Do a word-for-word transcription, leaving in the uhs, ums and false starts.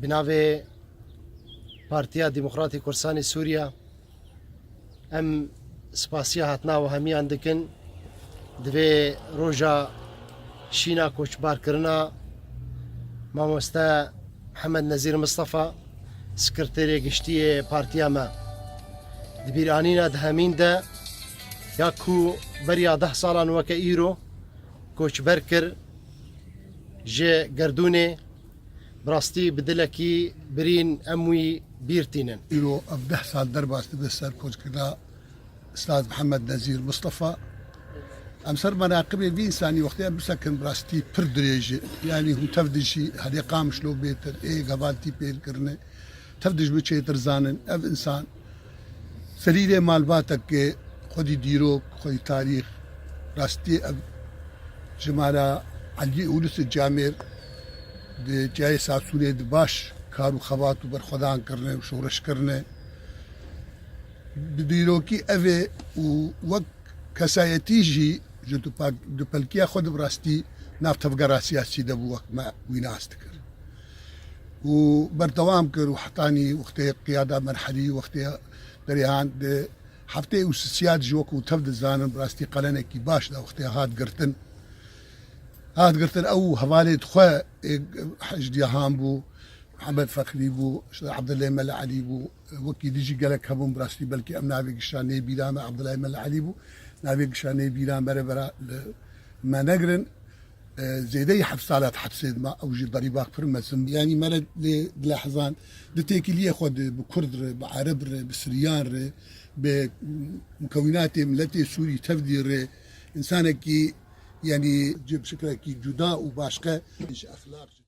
Bi navê Partiya Demokratîk Kurdistanê Sûriye, em spasiya hatina we hemiyan dikin. Di vê roja şîna koçbarkirina mamoste Mihemed Nezîr Mistefa, sekreterê giştî yê partiya me, di bîranîna di hemîn de ya ku beriya deh salan weke îro koçber kir ji gerdûnê, bi rastî bi dilekî birîn em wî bîr tînin. Îro ev deh sal derbas dibe ser koçkirina Stad Mihemed Nezîr Mistefa. Em ser menaqibê vî însanî wextê em bisekin bi rastî pir dirêj e. Yanî hûn tev dijî herê Qamişlo bêtir, ê hevaltî pêl kirine. Tev dijmi çêtir zanin. Ev însan serîrê malbateke xwedî dîrok, xwedî tarîx, rastî ev ji mala Elî Ûlis Camêr di cihê Sasûnê di baş kar û xebat û berxwedan kirine û şoreş kirine. Bi dîrokî ev ê û wek kesayetî jî ji dupa-, dupelkiya xwe de bi rastî nav tevgera siyasî de bû wek me wî nas dikir. Û berdewam kir û hetanî wextê qiyada merhelî, wextê derê han di heftê û sisiyat ji wekû tev dizanin, bi rastî qelenekî baş da wextê hat girtin. Hat girtin ew hevalê xwe ê hecdiya han bû, Mihemed Feqrî bû, işte Abdullah Mel Elî bû, wekî dijî gelek hebûn, bi rastî belkî em navê gişa nê bîra me, Abdullah Mel Elî bû, navê gişa nê bîra me re bera li me negirin. E, zêdeyî heft sala di hepsê dima, ew jî derîbak pir mezin. Yanî me re lê dilehezan di têkiliyê xwe de bi Kurd re, bi Ereb re, bi Siryan re, bi mukewînatê miletê Sûrî tevdî re, însanekî, yanî, ji şikilekî cuda û başqe ji exlaq, ji